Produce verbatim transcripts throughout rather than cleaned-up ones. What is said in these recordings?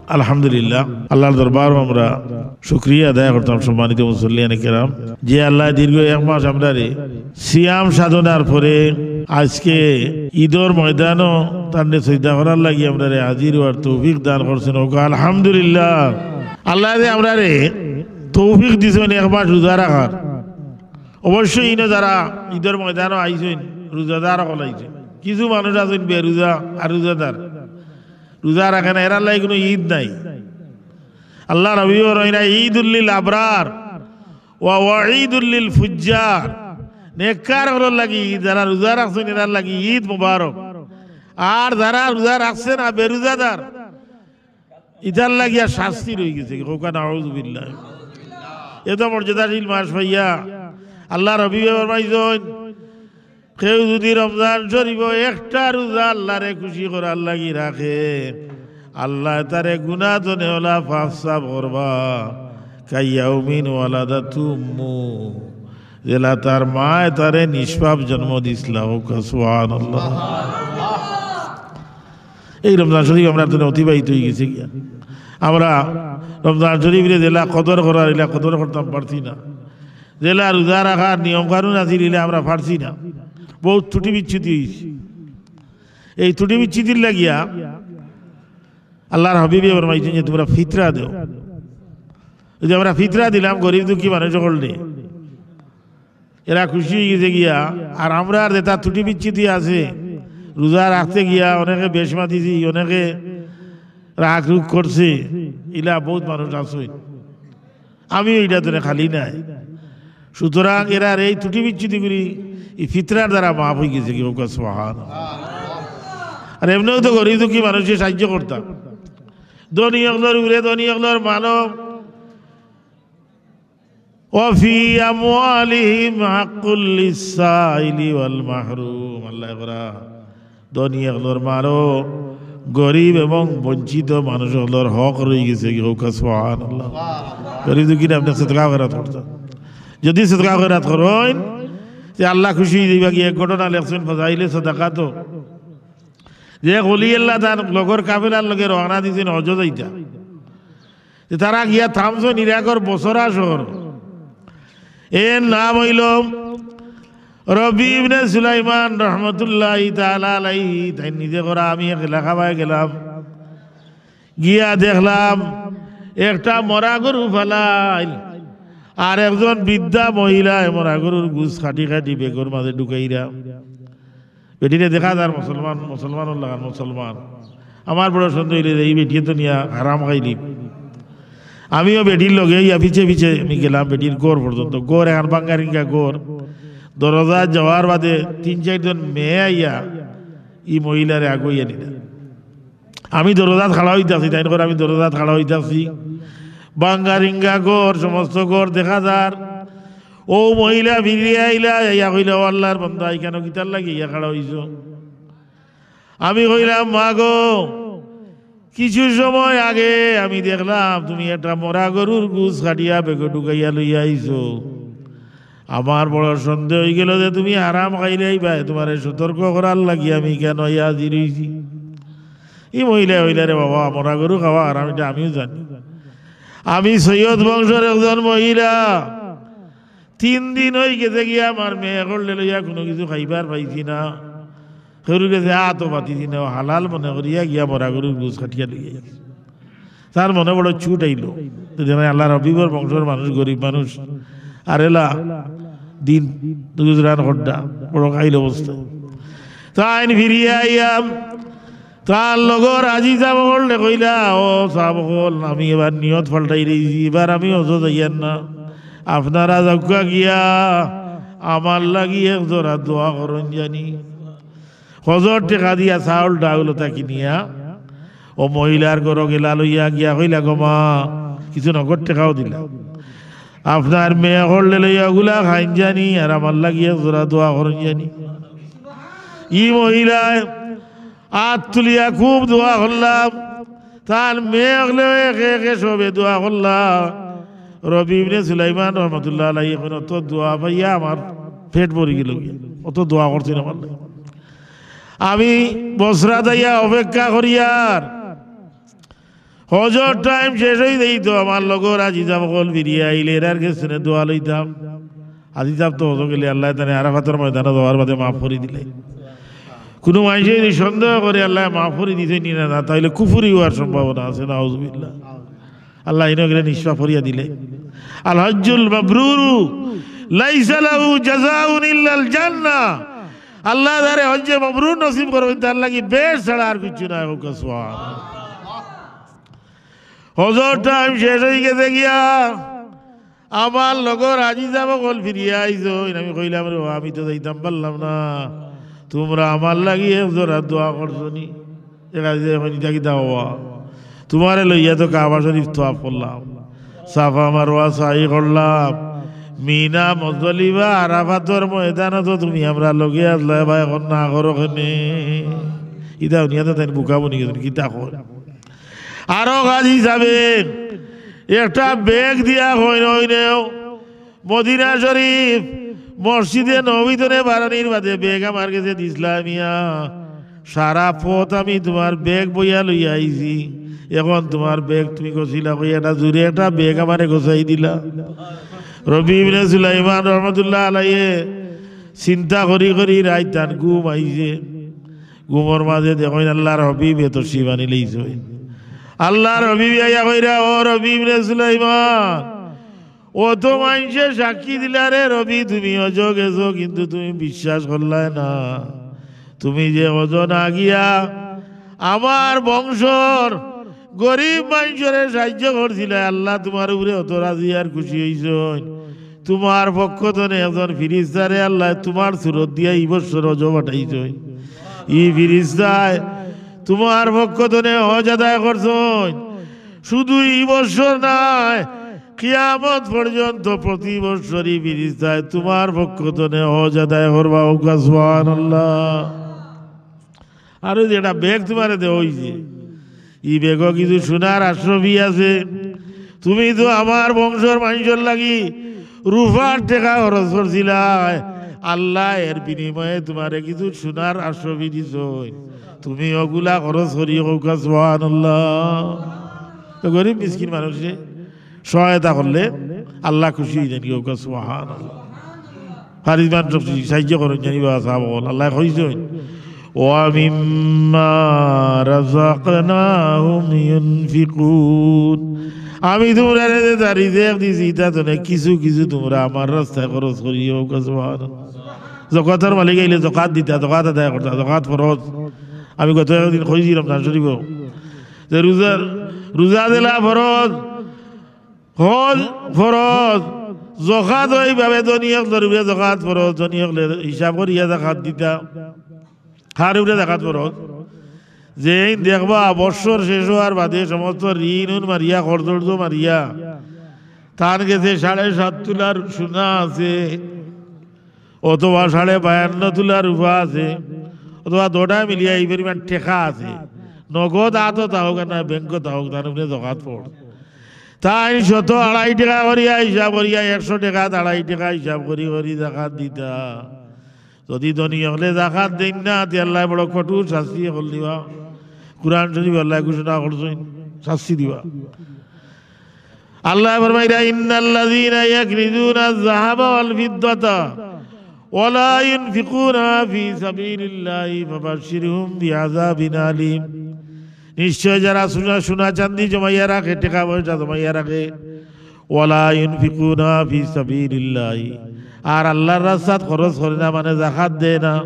আলহামদুলিল্লাহ, আল্লাহর দরবারো আমরা শুকরিয়া আদায় করতাম, সম্মানিত মুসল্লিয়ানে কেরাম, যে আল্লায় দীর্ঘ এক মাস আমরারে সিয়াম সাধনার পরে আজকে ঈদর ময়দানো তানরে সজদা করার লাগি আমরারে হাজির অওয়ার তৌফিক দান করছইন। অউক্কা আলহামদুলিল্লাহ। আল্লায় যে আমরারে তৌফিক দিছইন এক মাস রোজা রাখার, অবশ্যই ইনো যারা ঈদর ময়দানো আইছইন, রোজাদার অকল আইছইন, কিছু মানুষ আছইন বেরোজা আর রোজাদার, রোজা রাখে না, এরার লাগি কুনু ঈদ নাই। আল্লাহর হাবিবে ফরমাইরা, "ঈদুল লিল আবরার ওয়া ওয়াঈদুল লিল ফুজ্জার।" নেককার অকলর লাগি ঈদ, যারা রোজা রাখছইন এরার লাগি ঈদ মোবারক, আর যারা রোজা রাখছে না, বেরোজাদার, ইতার লাগিয়া শাস্তি রইগেছে। কউক্কা নাউজুবিল্লাহ। এত মর্যাদাশীল মাস পাইয়া আল্লাহর হাবিবে ফরমাইছইন, কেউ যদি রমজান শরীফো একটা রোজা আল্লাহরে খুশি করার লাগি রাখে, আল্লায় তারে গুনা তনে অলা পাপ সাফ করবা। কাইয়াউমিন ওয়ালাদাতু উম্মু, যেলা তার মায় তারে নিষ্পাপ জন্ম দিছলা। কউক্কা সুবহানাল্লাহ। এই রমজান শরীফ আমরার তনে অতিবাহিত অইগেছে গিয়া। আমরা রমজান শরীফরে যেলা কদর করার, ইলা কদর করতাম পারছি না। যেলা রোজা রাখার নিয়ম কানুন আছিল, ইলা আমরা পারছি না। বউত ত্রুটি বিচ্যুতি অইছে। এই ত্রুটি বিচ্যুতির লাগিয়া আল্লাহর হাবিবে ফরমাইছইন যে, "তুমরা ফিতরা দেও।" অউ যে আমরা ফিতরা দিলাম গরিব দুঃখী মানুষ অকলরে, এরা খুশি অইগেছে গিয়া। আর আমরার যেতা ত্রুটি বিচ্যুতি আছে, রোজা রাখতে গিয়া অনেকে বেশ মাতিছি, অনেকে রাগ রুগ করছে, ইলা বউত মানুষ আছইন। আমিও ইটা তনে খালি নায়। সুতরাং এরার এই ত্রুটি বিচ্যুতিগুলি ই ফিতরার দ্বারা মাফ অইগেছে গি। কউক্কা সুবহান। আর এমনেও তো গরিব দুঃখী মানুষরে সাহায্য করতাম, ধনী অকলর উপরে ধনী অকলর মালো, "ওয়া ফি আমওয়ালিহিম হাক্কুল লিসসাইলি ওয়াল মাহরুম।" আল্লায় কইরা, ধনী অকলর মালো গরিব এবং বঞ্চিত মানুষ অকলর হক রইগেছে গি। কউক্কা সুবহানাল্লাহ। গরিব দুঃখীরে আপনে সদকা খয়রাত করতা, যদি সদকা খয়রাত করইন, তে আল্লাহ খুশি অইযিবা গি। এক ঘটনা লেখছইন ফাজাইলে সদাকাতো, যে এক অলি আল্লাহ তান লগর কাফেলার লগে রওয়ানা দিছইন হজো যাইতা। তে তারা গিয়া থামছইন ইরাকর বসরা শহর। এর নাম অইলো রবি ইবনে সুলাইমান রহমতুল্লাহি তাআলা আলাইহি। তাইন নিজে কইরা, "আমি এক এলাকাবায় গেলাম, গিয়া দেখলাম একটা মরা গরু ফালাইল, আর একজন বৃদ্ধা মহিলায় মরা গরুর গুস কাটি কাটি বেগর মাঝে ঢুকাইরা।" বেটিরে দেখা যার মুসলমান, মুসলমানর লাখান মুসলমান। আমার বড় সন্দেহ অইলো যে ই বেটিয়ে তো নিয়া হারাম খাইলি। আমিও বেটির লগে ইয়া পিছে পিছে আমি গেলাম বেটির ঘর পর্যন্ত। ঘর একখান ভাঙ্গা রিঙ্গা ঘর। দরজাত যাওয়ার বাদে তিন চাইরজন মেয়ে আইয়া ই মহিলারে আগুয়াইয়া নিলা। আমি দরজাত খাড়া অইতাছি, তাইন কইরা আমি দরজাত খাড়া অইতাছি। ভাঙ্গা রিঙ্গা ঘর, সমস্ত ঘর দেখা যার। অউ মহিলা ফিরিয়া আইলা, আইয়া কইলা, "ও আল্লাহর বান্দা, ইখানো কিতার লাগি আইয়া খাড়া অইছো?" আমি কইলাম, "মা গো, কিছু সময় আগে আমি দেখলাম তুমি একটা মরা গরুর গুস কাটিয়া বেগো ঢুকাইয়া লইয়া আইছো। আমার বড় সন্দেহ অইগেলো যে তুমি হারাম খাইলাইবায়, তুমারে সতর্ক করার লাগি আমি ইখানো আইয়া হাজির অইছি।" ই মহিলায় কইলা, "রে বাবা, মরা গরু খাওয়া হারাম, ইটা আমিও জানি। আমি সৈয়দ বংশর একজন মহিলা, তিন দিন অইগেছে গিয়া আমার মেয়ে অকলরে লইয়া কুনু কিছু খাইবার পাইছি না। কেউর গেছে আতও পাতিছি না, হালাল মনে করিয়া গিয়া মরা গরুর গুস কাটিয়া লইয়া আইছি।" তার মনে বড় চুট আইলো। তো জানাই আল্লাহর হাবিবর বংশর মানুষ, গরিব মানুষ, আর এলা দিন গুজরান কররা, বড় কাইল অবস্থা। তাইন ফিরিয়া আইয়া তার লগর হাজি সাব অকলরে কইলা, "ও সাব অকল, আমি এবার নিয়ত পাল্টাইলিছি, এবার আমি হজো যাইয়ার না। আপনারা যাউক্কা গিয়া আমার লাগি এক জোড়া দোয়া করইন জানি।" হজর টেকা দিয়া চাউল ডাউল অতা কিনিয়া অউ মহিলার ঘরো গেলা, লইয়া গিয়া কইলা, "গো মা," কিছু নগদ টেকাও দিলা, "আপনার মেয়ে অকলরে লইয়া অগুলা খাইন জানি, আর আমার লাগি এক জোড়া দোয়া করইন জানি।" ই মহিলায় আত তুলিয়া খুব দোয়া করলা, তার মেয়ে অকলেও একে একে সবে দোয়া করলা। রবি ইবনে সুলাইমান রহমতুল্লাহ আলাইহি কইন, "অত দোয়া পাইয়া আমার পেট ভরি গেলো গিয়া, অত দোয়া করছইন আমার লাগি।" আমি বসরা যাইয়া অপেক্ষা করিয়ার, হজর টাইম শেষ অই যাইতো, আমার লগর হাজি সাব অকল ফিরিয়া আইলে এরার গেছ থনে দোয়া লইতাম। হাজি সাব তো হজো গেলে আল্লায় তানে আরাফাতর ময়দানো যাওয়ার বাদে মাফ করি দিলে। কুনু মানষে যুদি সন্দেহ করে আল্লায় মাফ করি দিছইন নি না, না, তাইলে কুফুরি অওয়ার সম্ভাবনা আছে, নাউজুবিল্লাহ। আল্লায় ইনো গেলে নিষ্পাপ করিয়া দিলে। আল হজ্জুল মাবরুরু লাইসা লাহু জাযাউন ইল্লাল জান্নাহ। আল্লায় যারে হজ্জে মাবরুর নসিব করইন, তার লাগি বেহেশত ছাড়া আর কিচ্ছু নাই। কউক্কা সুবহানাল্লাহ। হজর টাইম শেষ অই গেছে গিয়া, আমার লগর হাজি সাব অকল ফিরিয়া আইছইন। আমি কইলাম, "রে, আমি তো যাইতাম পারলাম না, তুমরা আমার লাগি এক জোড়া দোয়া করছো নি?" এ হাজি সাবে কইন, "ইতা কিতা অয়? তুমারে লইয়া তো কাবা শরীফ তোয়াফ করলাম, সাফা মারওয়া সাই করলাম, মিনা, মুজদালিফা, আরাফাতর ময়দানো তো তুমি আমরার লগে আছলায় বা, অখন না করো কেনে?" ইতা হুনিয়া তো তাইন বুকা বনি গেছইন, কিতা কয়। আরো হাজি সাবে একটা ব্যাগ দিয়া কইন, "অইনেও মদিনা শরীফ মসজিদে নববী থনে বারানির বাদে ব্যাগ আমার গেছে দিছলায় মিয়া, সারা পথ আমি তুমার ব্যাগ বইয়া লইয়া আইছি, অখন তুমার ব্যাগ তুমি গছিলা কই, এটা জুরে একটা ব্যাগ আমারে গছাই দিলা।" রবি ইবনে সুলাইমান রহমতুল্লাহ আলাইহে চিন্তা করি করি রাইত তান ঘুম আইছে। ঘুমর মাঝে দেখইন আল্লার হাবিবে তশরিফ আনিলাইছইন। আল্লার হাবিবে আইয়া কইরা, "ও রবি ইবনে সুলাইমান, অত মানষে সাক্ষী দিলা রে রবি, তুমি হজো গেছো, কিন্তু তুমি বিশ্বাস করলায় না। তুমি যে হজো না গিয়া আমার বংশর গরিব মানষরে সাইয্য করছিলায়, আল্লা তুমার উপরে অত রাজি আর খুশি অইছইন। তুমার পক্ষ থনে একজন ফিরিস্তারে আল্লায় তুমার সুরত দিয়া ই বৎসর হজো পাঠাইছইন। ই ফিরিস্তায় তুমার পক্ষ থনে হজ আদায় করছইন। শুধু ই বৎসর নায়, কিয়ামত পর্যন্ত প্রতি বৎসরই ফিরিস্তায় তুমার পক্ষ থনে হজ আদায় করবা।" কউক্কা সুবহানাল্লাহ। আর অউ যে একটা ব্যাগ তুমারে দেওয়া অইছে, ই ব্যাগো কিছু সোনার আশরফি আছে। তুমি তো আমার বংশর মানষর লাগি রুফার টেকা খরচ করছিলায়, আল্লায় এর বিনিময়ে তুমারে কিছু সোনার আশরফি দিছইন। তুমি অগুলা খরচ করি কউক্কা সুবহানাল্লাহ। তো গরিব মিসকিন মানষরে সহায়তা করলে আল্লা খুশি অইযাইন, কউক্কা সুবহানাল্লাহ। ফারিজ মান সব সাইয্য করইন জানি বা সাহাব অকল। আল্লায় কইছইন, "ওয়া মিম্মা রাযাকনাহুম ইউনফিকুন।" আমি তুমরারে যেতা রিজিক দিছি, ইতা থনে কিছু কিছু তুমরা আমার রাস্তায় খরচ করিও, কউক্কা সুবহানাল্লাহ। জকাতর মালিক আইলে জকাত দিতা, জকাত আদায় করতা, জকাত ফরজ। আমি গত একদিন কইছি রমজান শরীফো যে রোজা, রোজা দিলা ফরজ, হজ ফরজ, জকাত অইভাবে ধনী অকলর উপরে জকাত ফরজ, ধনী অকলে হিসাব করিয়া জকাত দিতা। কার উপরে জকাত ফরজ? যেইন দেখবা বৎসর শেষ অওয়ার বাদে সমস্ত ঋণ উন মারিয়া, কর্জ টর্জ মারিয়া, তান গেছে সাড়ে সাত তুলার সোনা আছে, অথবা সাড়ে বায়ান্ন তুলার রূপা আছে, অথবা দুইটা মিলিয়া ই পরিমাণ টেকা আছে, নগদ আতো থাউক আর না ব্যাংকো থাউক, তান উপরে জকাত ফরজ। তাইন শতো আড়াই টেকা করিয়া হিসাব করিয়া, একশো টেকাত আড়াই টেকা হিসাব করি করি জকাত দিতা। যদি ধনী অকলে জকাত দেইন না, তে আল্লায় বড় কঠোর শাস্তি অকল দিবা। কুরআন শরীফো আল্লায় ঘোষণা করছইন, শাস্তি দিবা। আল্লায় ফরমাইরা, "ইন্নাল্লাযীনা ইয়াকনিজুনায যাহাবা ওয়াল ফিদ্দাতা ওয়া লা ইউনফিকুনা ফী সাবিলিল্লাহি ফাবাশশিরহুম বিআযাবিন আলীম।" নিশ্চয় যারা সোনা, সোনা চান্দি জমাইয়া রাখে, টেকা পয়সা জমাইয়া রাখে, ওয়ালা ইউনফিকুনা ফি সাবিলিল্লাহি, আর আল্লার রাস্তাত খরচ করে না, মানে যাকাত দেয় না,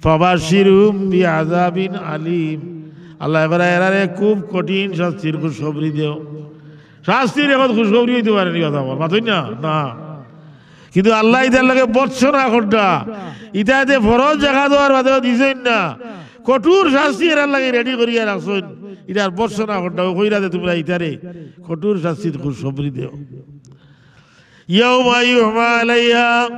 ফাবাশশিরহুম বিআযাবিন আলিম, আল্লায় কইরা এরারে খুব কঠিন শাস্তির খুশখবরি দেও। শাস্তির অখন খুশখবরি অইতে পারে নি, কথা বল, মাতইন না? না। কিন্তু আল্লায় ইতার লগে ভর্ৎসনা কররা, ইতায় যে ফরজ যাকাত দেওয়ার বাদেও দিছইন না, কঠোর শাস্তি এরার লাগি রেডি করিয়া রাখছইন, ইতার ভর্ৎসনা কররা, অউ কইরা যে তুমরা ইতারে কঠোর শাস্তির খুশখবরি দেও। ইয়াউমা ইউহমা আলাইহা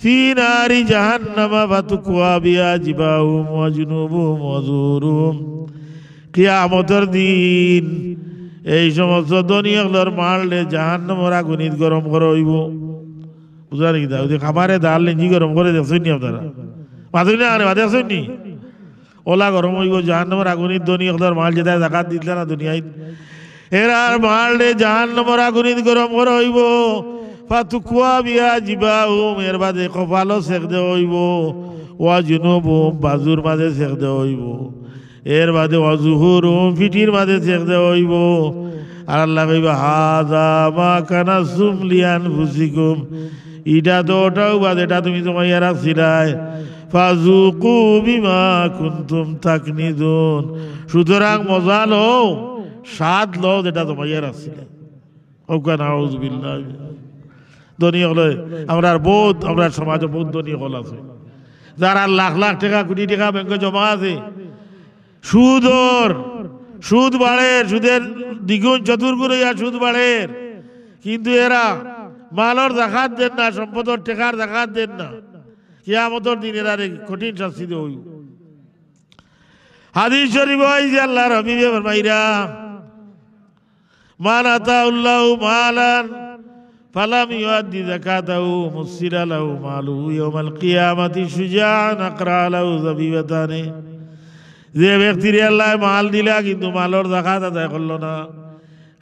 ফি নারি জাহান্নামা ফাতুকওয়া বিহা জিবাহুম ওয়া জুনুবুহুম ওয়া যুহুরুহুম। কিয়ামতর দিন এই সমস্ত ধনী অকলর মালরে জাহান্নামর আগুনিত গরম করা অইবো। বুঝরা নি কিতা? অউ যে খামারে দাল লেঞ্জি গরম করে দেখছইন নি আপনারা? মাতইন না আরে বা, দেখছইন নি? অলা গরম অইবো, জাহান্নামর আগুনিত ধনী অকলর মাল যেতায় জাকাত দিছলা না দুনিয়াত, এরার মালরে জাহান্নামর আগুনিত গরম করা অইবো। ফাতুকুয়া বিহা জিবাহুম, এর বাদে কপালো সেক দেওয়া অইবো। ওয়া জুনুবুহুম, বাজুর মাঝে সেক দেওয়া অইবো। এর বাদে ওয়া জুহুরুহুম, পিঠির মাঝে সেক দেওয়া অইবো। আর আল্লায় কইবা, "হাযা মা কানাজতুম লিআনফুসিকুম।" ইটা তো অটাউ বা যেটা তুমি জমাইয়া রাখছিলায়। "ফাযুকু বিমা কুনতুম তাকনিজুন।" সুতরাং মজা লও, স্বাদ লও যেটা জমাইয়া রাখছিলায়। কউক্কা নাউজুবিল্লাহ। ধনী অকলে, আমরার বউত, আমরার সমাজো বউত ধনী অকল আছে, যারার লাখ লাখ টেকা, কুটি টেকা ব্যাংকো জমা আছে। সুদর, সুদ বাড়ের, সুদের দ্বিগুণ চতুর্গুণ অইয়া সুদ বাড়ের, কিন্তু এরা মালর জাকাত দের না, সম্পদর টেকার জাকাত দের না। কিয়ামতর দিন এরারে কঠিন শাস্তি দেওয়া অইবো। হাদিস শরীফো আইছে, আল্লার হাবিবে ফরমাইরা, "মান আতাহুল্লাহু মালান ফালাম ইউআদ্দি যাকাতাহু মুসিরা লাহু মালুহু ইয়াউমাল কিয়ামাতি শুজাআন আকরাআ লাহু যাবিবাতানি।" যে ব্যক্তিরে আল্লায় মাল দিলা কিন্তু মালর জাকাত আদায় করলো না,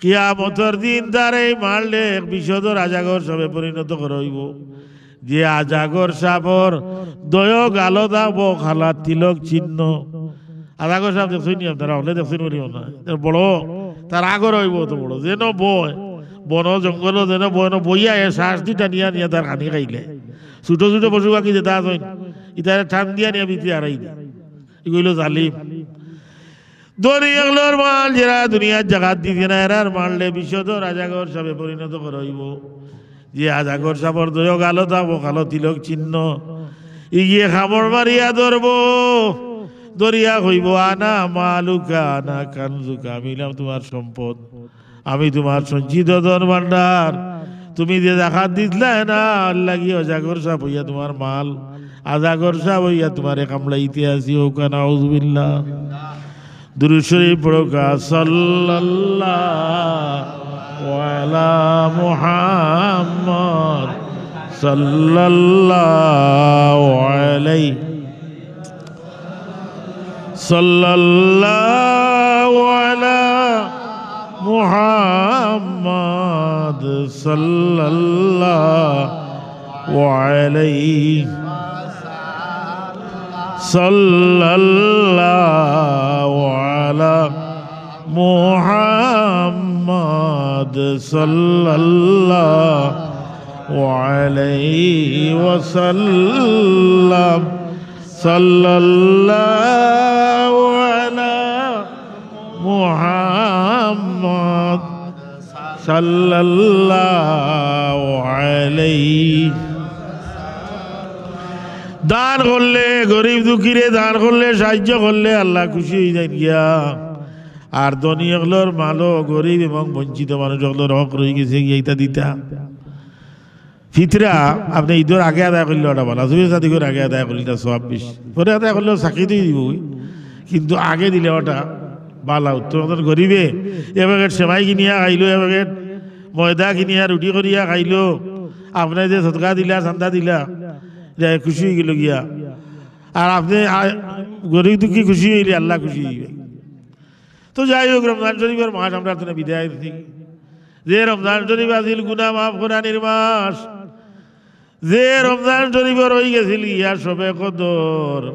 কিয়ামতর দিন তার এই মালরে এক বিষধর আজাগর সাপে পরিণত করা অইবো। যে আজাগর সাপর দুইও গালো থাকবো কালা তিলক চিহ্ন। আজাগর সাপ দেখছইন নি আপনারা? অকলে দেখছইন বুলিও না। এর বড়, তার আগর অইবো অত বড়। যেন বয়, বন জঙ্গলো যেন বয়, এন বইয়া এ শ্বাস দুইটা নিয়া নিয়া তার খানি খাইলে। ছোট ছোট পশু পাখি যেতা আছইন, ইতারে টান দিয়া নিয়া ভিতরে হারাই দেয়। ইগু অইলো জালিম। ধনী অকলর মাল যেরা দুনিয়াত জাকাত দিছে না, এরার মালরে বিষধর আজাগর সাপে পরিণত করা অইবো। যে আজাগর সাপর দুইও গালো থাকবো কালো তিলক চিহ্ন। ইগিয়ে কামড় মারিয়া ধরবো, ধরিয়া কইবো, "আনা মালুকা, আনা কানজুকা, আমি অইলাম তুমার সম্পদ, আমি তুমার সঞ্চিত ধন ভাণ্ডার। তুমি যে জাকাত দিছলায় না, এর লাগি আজাগর সাপ অইয়া তুমার মাল, আজাগর সাপ অইয়া তুমারে কামড়াইতে আছি।" কউক্কা নাউজুবিল্লাহ। দুরূদ শরীফ পড়উক্কা। সাল্লাল্লাহু আলা মুহাম্মদ, সাল্লাল্লাহু আলাইহি, সাল্লাল্লাহু আলা মুহাম্মদ, সাল্লাল্লাহু আলাইহি, সাল্লাল্লাহু আলা মুহাম্মদ, সাল্লাল্লাহু আলাইহি ওয়াসাল্লাম, সাল্লাল্লাহু আলা মুহাম্মদ, সাল্লাল্লাহু আলাইহি। দান করলে, গরিব দুঃখীরে দান করলে, সাহায্য করলে আল্লাহ খুশি অইযাইন গিয়া। আর ধনী অকলর মালো গরিব এবং বঞ্চিত মানুষ অকলর হক রইগেছে গিয়া, ইতা দিতা। ফিতরা আপনে ইদর আগে আদায় করলে অটা ভালা, সুবে সাদিকর আগে আদায় করলে ইতা সওয়াব বেশি। পরে আদায় করলেও সাকিত অই দিবোগি, কিন্তু আগে দিলে অটা ভালা উত্তম। অখন গরিবে এক প্যাকেট সেমাই কিনিয়া খাইলো, এক প্যাকেট ময়দা কিনিয়া রুটি করিয়া খাইলো, আপনে যে সদকা দিলা, চান্দা দিলা, ইতা খুশি অইগেলো গিয়া। আর আপনে, আ, গরিব দুঃখী খুশি অইলে আল্লাহ খুশি অইবা। তো যাই হোক, রমজান শরীফর মাস আমরা তো বিদায় দিছি। যে রমজান শরীফ আছিল গুনাহ মাফ করানির মাস, যে রমজান শরীফ রইগেছিল গিয়া শবে কদর,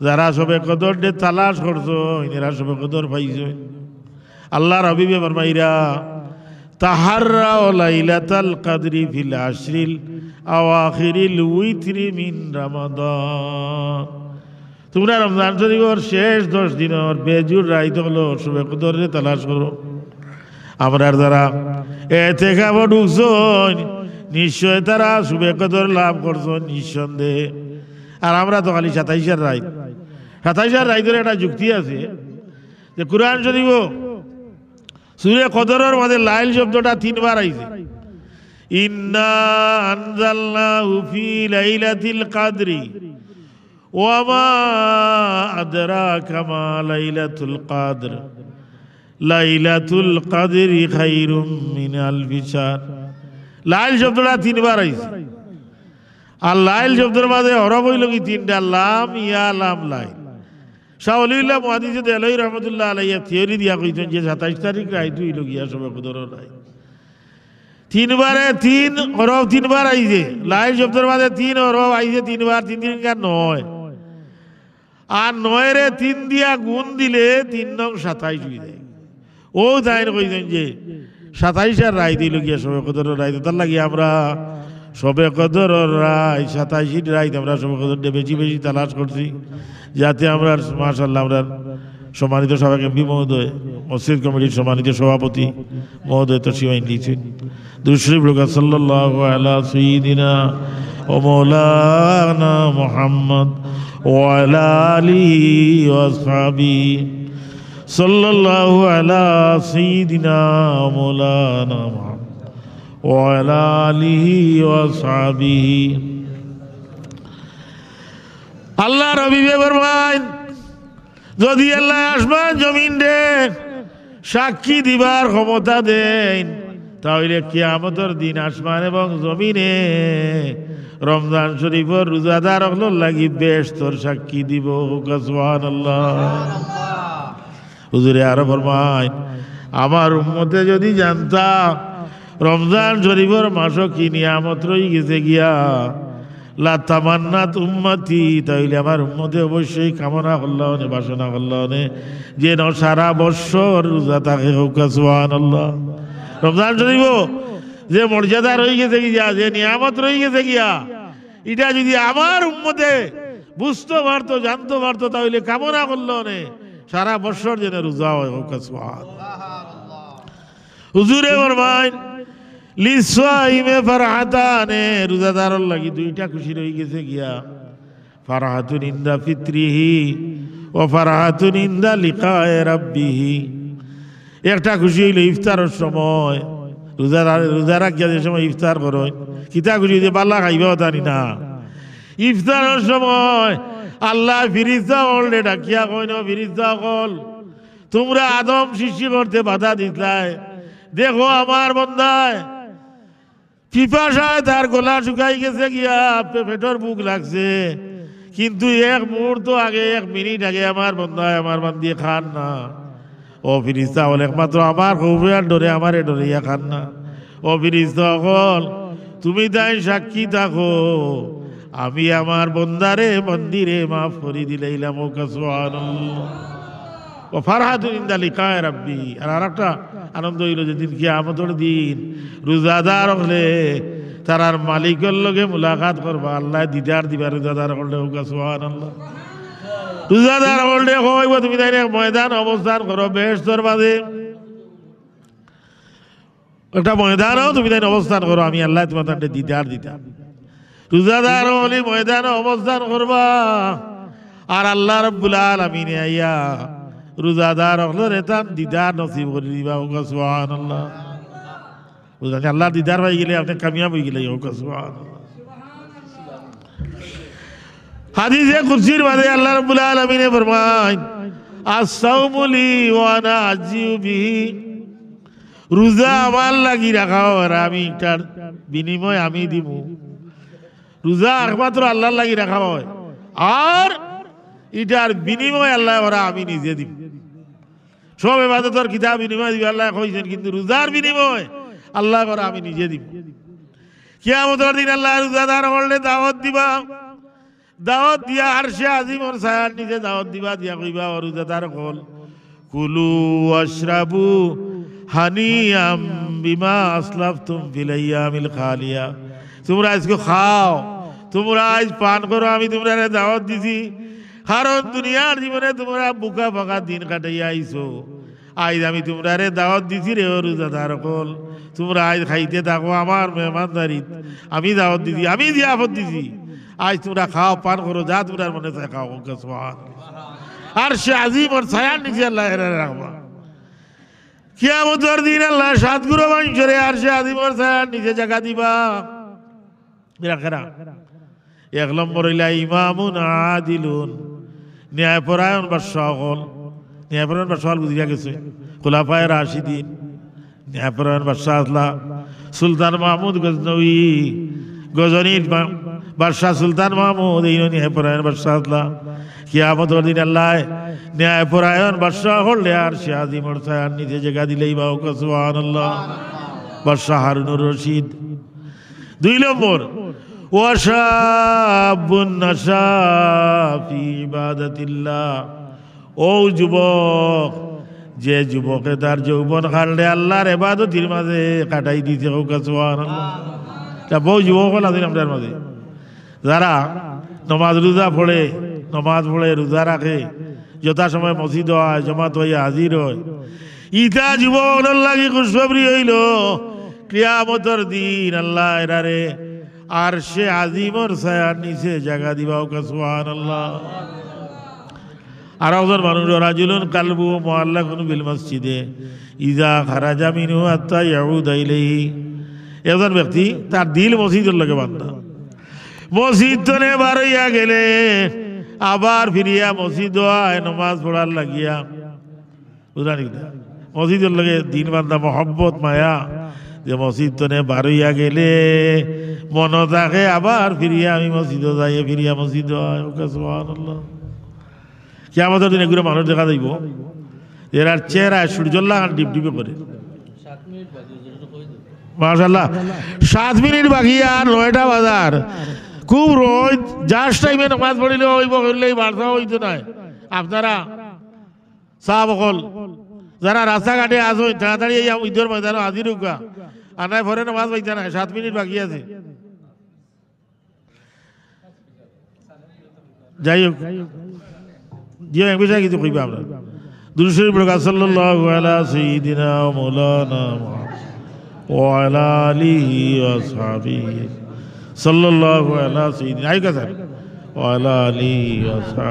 যারা শবে কদররে তালাশ করছইন, এরা শবে কদর পাইছইন। আল্লার হাবিবে ফরমাইরা, "তাহাররাও লাইলাতাল কাদরি ফিল আশরিল আওয়াখিরিল উইতরি মিন রমাদান।" তুমরা রমজান শরীফর শেষ দশ দিনর বেজুড় রাইত অকলো শবে কদররে তালাশ করো। আমরার যারা এতেকাফো ঢুকছইন, নিশ্চয় তারা শবে কদর লাভ করছইন নিঃসন্দেহে। আর আমরা তো খালি সাতাইশর রাইত। সাতাইশর রাইতর একটা যুক্তি আছে যে কুরআন শরীফো সূরা কদরর মাঝে লাইল শব্দটা তিনবার আইছে। "ইন্না আনজালনাহু ফি লাইলাতিল কাদরি।" "ওয়া মা আদরাকা মা লাইলাতুল কাদর। লাইলাতুল কাদরি খাইরুম মিন আলফি শাহর।" লাইল শব্দটা তিনবার আইছে। আর লাইল শব্দর মাঝে হরফ অইলো কি তিনটা, লাম, ইয়া, লাম, লাইল। শাহ ওলিউল্লাহ মুহাদ্দিসে দেহলভী রহমতুল্লাহ আলাইহি এক থিওরি দিয়া কইছইন যে সাতাইশ তারিখ রাইত অইলো গিয়া শবে কদরর রাইত। তিনবারে তিন হরফ তিনবার আইছে। লাইল শব্দর মাঝে তিন হরফ আইছে তিনবার, তিন তিন কার নয়। আর নয়রে তিন দিয়া গুণ দিলে তিন নং সাতাইশ অইযায়। অউ তাইন কইছইন যে সাতাইশ আর রাইত অইলো গিয়া শবে কদরর রাইত। তার লাগি আমরা শবে কদরর রাইত, সাতাইশর রাইত আমরা শবে কদররে বেশি বেশি তালাশ করছি, যাতে আমরা, মাশাআল্লাহ, আমরা সম্মানিত সাবেক এমপি মহোদয়, মসজিদ কমিটির সম্মানিত সভাপতি মহোদয় তশরিফ আনছইন। দুরূদ শরীফ পড়ুক্কা, সাল্লাল্লাহু আলা সাইয়্যিদিনা ওয়া মাওলানা মুহাম্মদ ওয়া আলা আলিহি ওয়া আসহাবিহি। সাল্লাল্লাহু আলা সাইয়্যিদিনা ওয়া মাওলানা মুহাম্মদ ওয়া আলা আলিহি ওয়া আসহাবিহি। আল্লাহর হাবিবে ফরমাইন, যদি আল্লায় আসমান জমিনরে সাক্ষী দিবার ক্ষমতা দেইন, তা অইলে কিয়ামতর দিন আসমান এবং জমিনে রমজান শরীফর রোজাদার অকলর লাগি বেহেস্তর সাক্ষী দিবো। কউক্কা সুবহানাল্লাহ। হুজুরে আরো ফরমাইন, আমার উম্মতে যদি জানতা রমজান শরীফর মাসো কি নিয়ামত রইগেছে গিয়া, লাতামান্নাত উম্মতি, তা অইলে আমার উম্মতে অবশ্যই কামনা করলা অনে, বাসনা করলা অনে, যেন সারা বৎসর রোজা থাকে। কউক্কা সুবহানাল্লাহ। রমজান শরীফো যে মর্যাদা রইগেছে গিয়া, যে নিয়ামত রইগেছে গিয়া, ইটা যদি আমার উম্মতে বুঝতো পারতো, জানতো পারতো, তা অইলে কামনা করলা অনে সারা বৎসর যেন রোজা অয়। কউক্কা সুবহানাল্লাহ। হুজুরে ফরমাইন, লিসসাইমে ফারহাতানে, রোজাদারর লাগি দুইটা খুশি রইগেছে গিয়া, ফারহাতুন ইনদা ফিতরিহি ওয়া ফারহাতুন ইনদা লিকায়ে রাব্বিহি। একটা খুশি অইলো ইফতারর সময়, রোজা রা-, রোজা রাখিয়া যে সময় ইফতার করইন, কিতা খুশি অইছে, বালা খাইবা অতা নি না। ইফতারর সময় আল্লায় ফিরিস্তা অকলরে ডাকিয়া কইন, "ও ফিরিস্তা অকল, তুমরা আদম সৃষ্টি করতে বাধা দিছলায়, দেখো আমার বন্দায় পিপাসায় তার গলা শুকাই গেছে গিয়া, পে-, পেটর ভুক লাগছে, কিন্তু এক মুহূর্ত আগে, এক মিনিট আগে আমার বন্দায়, আমার বান্দিয়ে খার না।" ও ফিরিস্তা অকল, একমাত্র আমার খৌফে আর ডরে, আমারে ডরাইয়া খার না। ও ফিরিস্তা অকল, তুমি তাইন সাক্ষী থাকো, আমি আমার বন্দারে, বান্দিরে মাফ করি দিলাইলাম। কউক্কা সুবহানাল্লাহ। ওয়া ফারহাতুন ইনদা লিকায়ে রাব্বি। আর আরেকটা আনন্দ অইলো যেদিন কিয়ামতর দিন রোজাদার অকলে তারার মালিকর লগে মুলাকাত করবা, আল্লায় দিদার দিবা রোজাদার অকলরে। কউক্কা সুবহানাল্লাহ। রোজাদার অকলরে কইবো, "তুমি তাইন এক ময়দান অবস্থান করো, বেহেস্তর মাঝে একটা ময়দানো তুমি তাইন অবস্থান করো, আমি আল্লায় তুমার তানরে দিদার দিতাম।" রোজাদার অকলে ময়দানো অবস্থান করবা, আর আল্লাহ রাব্বুল আলামিনে আইয়া রোজাদার অকলরে তান দিদার নসিব করি দিবা। কউক্কা সুবহানাল্লাহ। বুঝলেন? আল্লাহর দিদার পাই গেলে আপনে কামিয়াব অইগেলে। কউক্কা সুবহানাল্লাহ। হাদিসে কুদসির মাঝে আল্লাহ রাব্বুল আলামিনে ফরমাইন, "আস-সাওমু লি ওয়া আনা আজজিউ বিহি।" রোজা আমার লাগি রাখা অয়, আর আমি ইটার বিনিময় আমি দিমু। রোজা একমাত্র আল্লাহর লাগি রাখা অয়, আর ইটার বিনিময় আল্লায় কইরা আমি নিজে দিমু। সব ইবাদতর কিতা বিনিময় দিবা আল্লায় কইছইন, কিন্তু রোজার বিনিময় আল্লায় কইরা আমি নিজে দিমু। কিয়ামতর দিন আল্লায় রোজাদার অকলরে দাওয়াত দিবা, দাওয়াত দিয়া আরশে আজিমর ছায়ার নিচে দাওয়াত দিবা, দিয়া কইবা, "ও রোজাদার অকল, কুলু ওয়াশরাবু হানিআম বিমা আসলাফতুম ফিল আইয়ামিল খালিয়া।" তুমরা আইজকু খাও, তুমরা আইজ পান করো, আমি তুমরারে দাওয়াত দিছি, কারণ দুনিয়ার জীবনে তুমরা ভুকা ফাকা দিন কাটাইয়া আইছো। আইজ আমি তুমরারে দাওয়াত দিছি রে ও রোজাদার অকল, তুমরা আইজ খাইতে থাকো আমার মেহমানদারিত। আমি দাওয়াত দিছি, আমি জিয়াফত দিছি। আইজ তুমরা খাও, পান করো, যা তুমরার মনে চায় খাও। কউক্কা সুবহানাল্লাহ। আরশে আজিমর ছায়ার নিচে আল্লায় এরারে রাখবা। কিয়ামতর দিন আল্লায় সাত গুরু মানষরে আরশে আজিমর ছায়ার নিচে জাগা দিবা। এরা কেরা? এক নম্বর অইলা ইমামুন আদিলুন, ন্যায়পরায়ণ বাদশা অকল। ন্যায়পরায়ণ বাদশা অকল গুজরিয়া গেছে, খুলাফায়ে রাশিদিন। ন্যায়পরায়ণ বাদশা আছলা সুলতান মাহমুদ গজনবী, গজনীর বা-, বাদশা সুলতান মাহমুদ, এইন ন্যায়পরায়ণ বাদশা আছলা। কিয়ামতর দিন আল্লায় ন্যায় পরায়ণ বাদশা অকলরে আরশে আজিমর ছায়ার নিচে জাগা দিলাইবা। কউক্কা সুবহানাল্লাহ। বাদশা হারুনুর রশিদ। দুই নম্বর, ওয়া শাবুন নাশা ফি ইবাদাতিল্লাহ। অউ যুবক, যে যুবকে তার যৌবন কালরে আল্লার এবাদতির মাঝে কাটাই দিছে। কউক্কা সুবহানাল্লাহ। তে বউ যুবক অকল আছইন আমরার মাঝে, যারা নমাজ রোজা পড়ে, নমাজ পড়ে, রোজা রাখে, যথাসময়ে মসজিদো আয়, জমাতো আইয়া হাজির অয়, ইতা যুবক অকলর লাগি খুশখবরি অইলো, কিয়ামতর দিন আল্লায় এরারে আরশে আজিমর ছায়ার নিচে জাগা দিবা। কউক্কা সুবহানাল্লাহ। আর একজন মানুষ, রাজুলুন কালবুহু মুআল্লাকুন বিল মসজিদে, ইজা খারাজা মিনহু হাত্তা ইয়াউদা ইলাইহি। একজন ব্যক্তি, তার দিল মসজিদর লগে বান্ধা। মসজিদ তনে বার অইয়া গেলে আবার ফিরিয়া মসজিদো আয় নমাজ পড়ার লাগিয়া। বুঝলা নি কিতা? মসজিদর লগে দিল বান্ধা, মহব্বত, মায়া, যে মসজিদ তনে বার অইয়া গেলে মনো থাকে আবার ফিরিয়া আমি মসজিদো যাই, ফিরিয়া মসজিদো আয়। কউক্কা সুবহানাল্লাহ। কিয়ামতর দিন এগুরে মানুষ দেখা যাইবো, এরার চেহারায় সূর্যর লাখান ডিপডিপি করে। মাশাআল্লাহ, সাত মিনিট বাকি আর নয়টা বাজার। খুব রইদ, just time-এ নমাজ পড়িলে অইবো, করলে এই বার্তা অইতো নায়। আপনারা সাব অকল, যারা রাস্তাঘাটে আছইন, তাড়াতাড়ি এই ঈদর ময়দানো হাজির অউক্কা। আর নায় পরে নমাজ পাইতা নায়, সাত মিনিট বাকি আছে। যাই হোক, জি, এক বিষয়ে কিছু কইবা আমরা। দুরূদ শরীফ পড়ুক্কা, সাল্লাল্লাহু আলা সাইয়্যিদিনা ওয়া মাওলানা মুহাম্মদ ওয়া আলা আলিহি ওয়া সাহবিহি। সাল্লাল্লাহু আলা সাইয়্যিদিনা, আইকা স্যার, ওয়া আলা আলিহি ওয়া সাহবিহি।